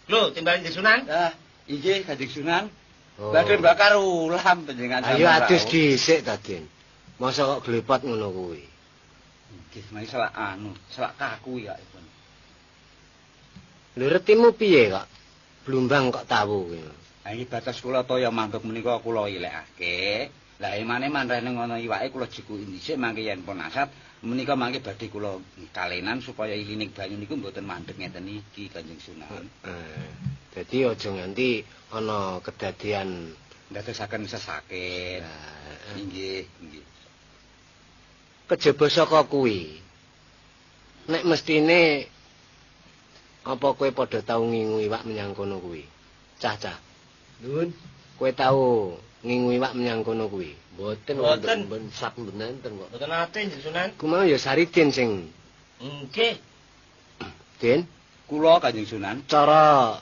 Lho, timbal Kanjeng Sunan. Lah, inggih Kanjeng Sunan. Oh. Badhe bakar ulam panjenengan. Ayo adus dhisik ta, Din. Masa kok glepot ngono kuwi. Nggih, mari selak anu, selak kaku ya pun. Lho retimu piye kok? Blumbang kok tawu kuwi. Ha iki batas kula toya manduk menika kula ilekake. Lah emane manrene ngono iwake kula jikuki dhisik mangke yen pun asat menika mangke badhe kula kalenan supaya ilining banyu niku mboten mandeg ngeten iki Kanjeng Sunan. Dadi aja nganti ana kedadian ndadosaken sesakit. Inggih, nggih. Kejaba saka kuwi. Nek mestine apa kowe padha tau ngingu iwak menyang kono kuwi? Cah-cah. Nuwun. Kowe tau ngingu iwak menyang kono kuwi? Mboten wonten sak mboten enten kok. Mboten nate Kanjeng Sunan. Ku mau ya Saridin sing. Nggih. Din, kula Kanjeng Sunan. Cara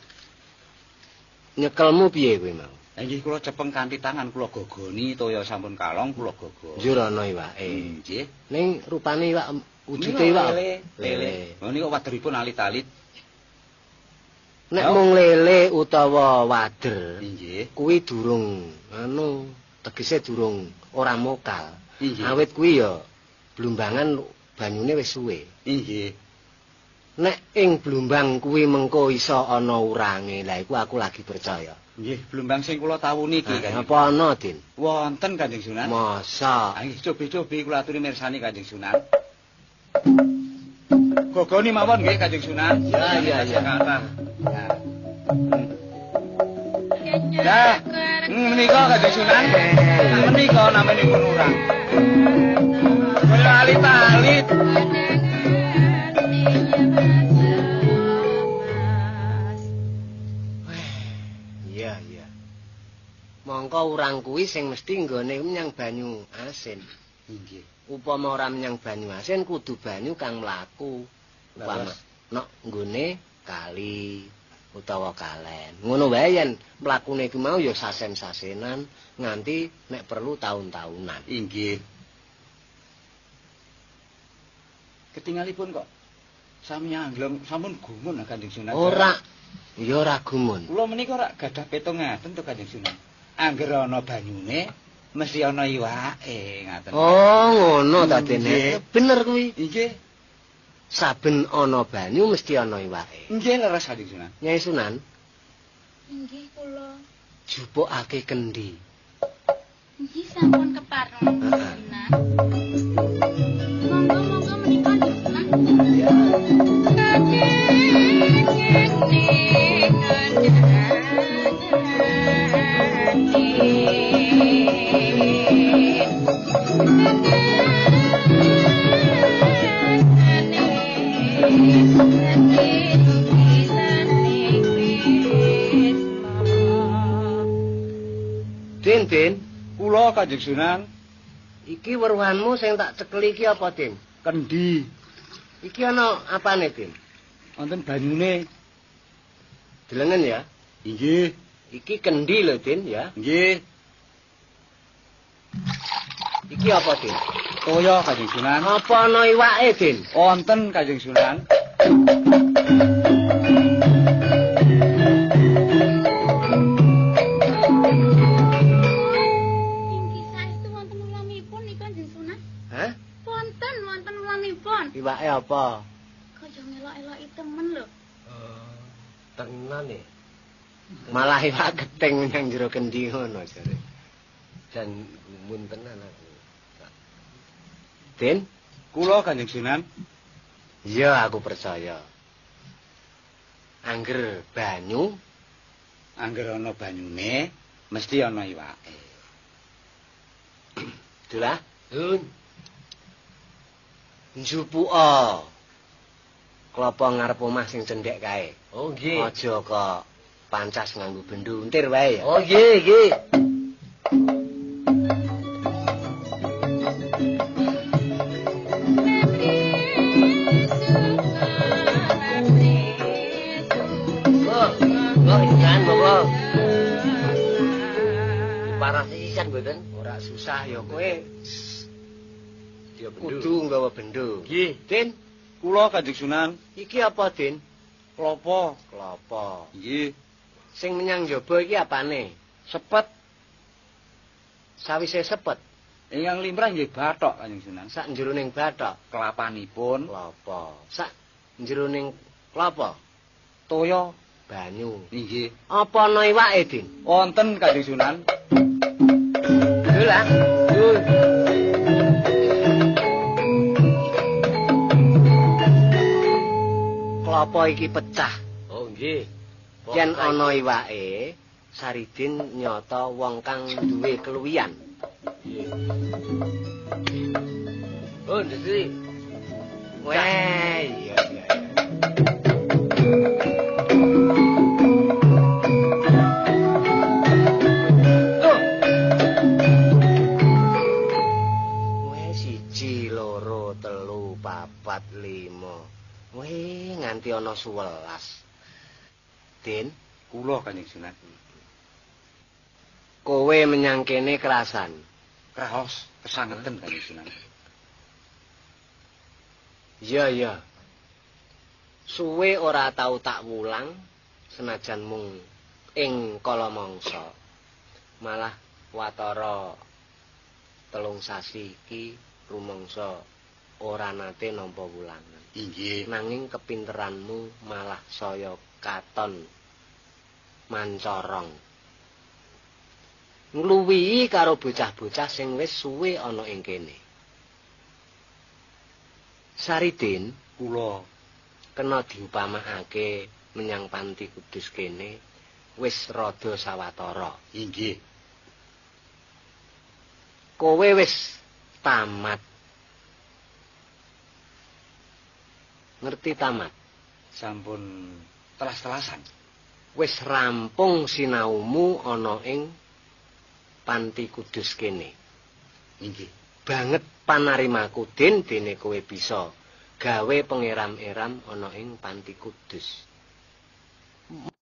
nyekelmu piye kowe mau? Lah nggih kula cepeng kanthi tangan kula gogoni toya sampun kalong kula gogo. Njur ana iwake. Nggih. Ning rupane iwak wujude iwak lele. Lha niku waderipun alit-alit. Nek mung lele utawa wader, nggih, kuwi durung anu, tegese durung ora mokal. Awit kuwi ya blumbangan banyune wis suwe. Nggih. Nek ing blumbang kuwi mengko iso ana urange, lha iku aku lagi percaya. Nggih, blumbang sing kula tawu niki Kanjeng. Apa ana, Din? Wonten Kanjeng Sunan. Masa? Nggih, cobi-cobi kula aturi mirsani Kanjeng Sunan. Gogoni mawon nggih Kanjeng Sunan. Ya, iya, iya. Ya. Menika Kanjeng Sunan. Menika naminipun urang. Kaya alit-alit. Iya, iya. Mongko urang kuwi sing mesti nggone menyang banyu asin. Inggih. Upama ora menyang banyu asin kudu banyu kang mlaku. Upama nek nggone kali utawa kalen. Ngono wae yen mlakune iku mau ya sasen-sasenan nganti nek perlu taun-taunan. Inggih. Ketingalipun kok sami angglong sampun gumun Kanjeng Sunan. Ora. Ya ora gumun. Kula menika ora gadah petung ngaten to Kanjeng Sunan. Angger ana banyune mesti ana iwake ngaten. Oh, ngono ta dene. Bener kuwi. Inggih. Saben ana banyu mesti ana iwake. Nggih leres Kanjeng Sunan. Nyai Sunan. Inggih kula. Jupukake kendi. Nggih sampun kepareng Sunan. Monggo-monggo menika Kanjeng Sunan. Ya. Din, Din, kula Kanjeng Sunan. Iki weruhanmu sing tak cekeli iki apa, Din? Kendi. Iki ana apane, Din? Wonten banyune. Delengen ya. Inggih. Iki kendi lho, Din, ya. Nggih. Iki apa, Din? Toya Kanjeng Sunan. Apa ana iwake, Din? Wonten Kanjeng Sunan. Inggih saestu wonten ulamipun niku Kanjeng Sunan. Hah? Wonten, wonten ulamipun. Iwake apa? Kaya ngelok-eloki temen lho. Oh, tenan e. Malah iwak keting menyang jero kendi ngono jare. Jan gumun tenan aku. Din, kula Kanjeng Sunan. Iya, aku percaya. Angger banyu, angger ana banyune mesti ana iwake. Dulah, Nun. Njupuka klopo ngarep omah sing cendhek kae. Oh nggih. Aja kok pancas nganggo bendho untir wae ya. Oh nggih, nggih. Parah sisan mboten? Ora susah ya kowe. Ya bendho. Kudu nggawa bendho. Nggih. Din, kula Kanjeng Sunan. Iki apa, Din? Klopo. Klopo. Nggih. Sing menyang jaba iki apane? Sepet. Sawise sepet, Ingkang limrah nggih bathok Kanjeng Sunan. sak jroning bathok Kelapanipun klopo. Sak jroning klopo toya. banyu. Inggih. Apa ana iwake, Din? Wonten Kanjeng Sunan. Lho lah. Klopo iki pecah. Oh nggih. Yen ana iwake, Saridin nyata wong kang duwe keluwihan. Nggih. Oh, ndesi. Weh, iya iya. Tuh. Weh, 1, 2, 3, 4, 5. Weh, nganti ana 11. Din, Kula Kanjeng Sunan. kowe menyang kene kerasan. Kraos kesangeten Kanjeng Sunan. Iya, iya. Suwe ora tau tak wulang senajan mung ing kala mangsa. Malah watara 3 sasi iki rumangsa ora nate nampa wulangan. Inggih. Nanging kepinteranmu malah saya katon mancorong. Ngluwihi karo bocah-bocah sing wis suwe ana ing kene. Saridin Kula kena diupamakake menyang Panti Kudus kene wis rada sawatara. inggih. Kowe wis tamat. Ngerti tamat? Sampun telas-telasan. Wis rampung sinaumu ana ing Panti Kudus kene. Inggih. Banget panarimaku Din, dene kowe bisa gawe pengeram-eram ana ing Panti Kudus.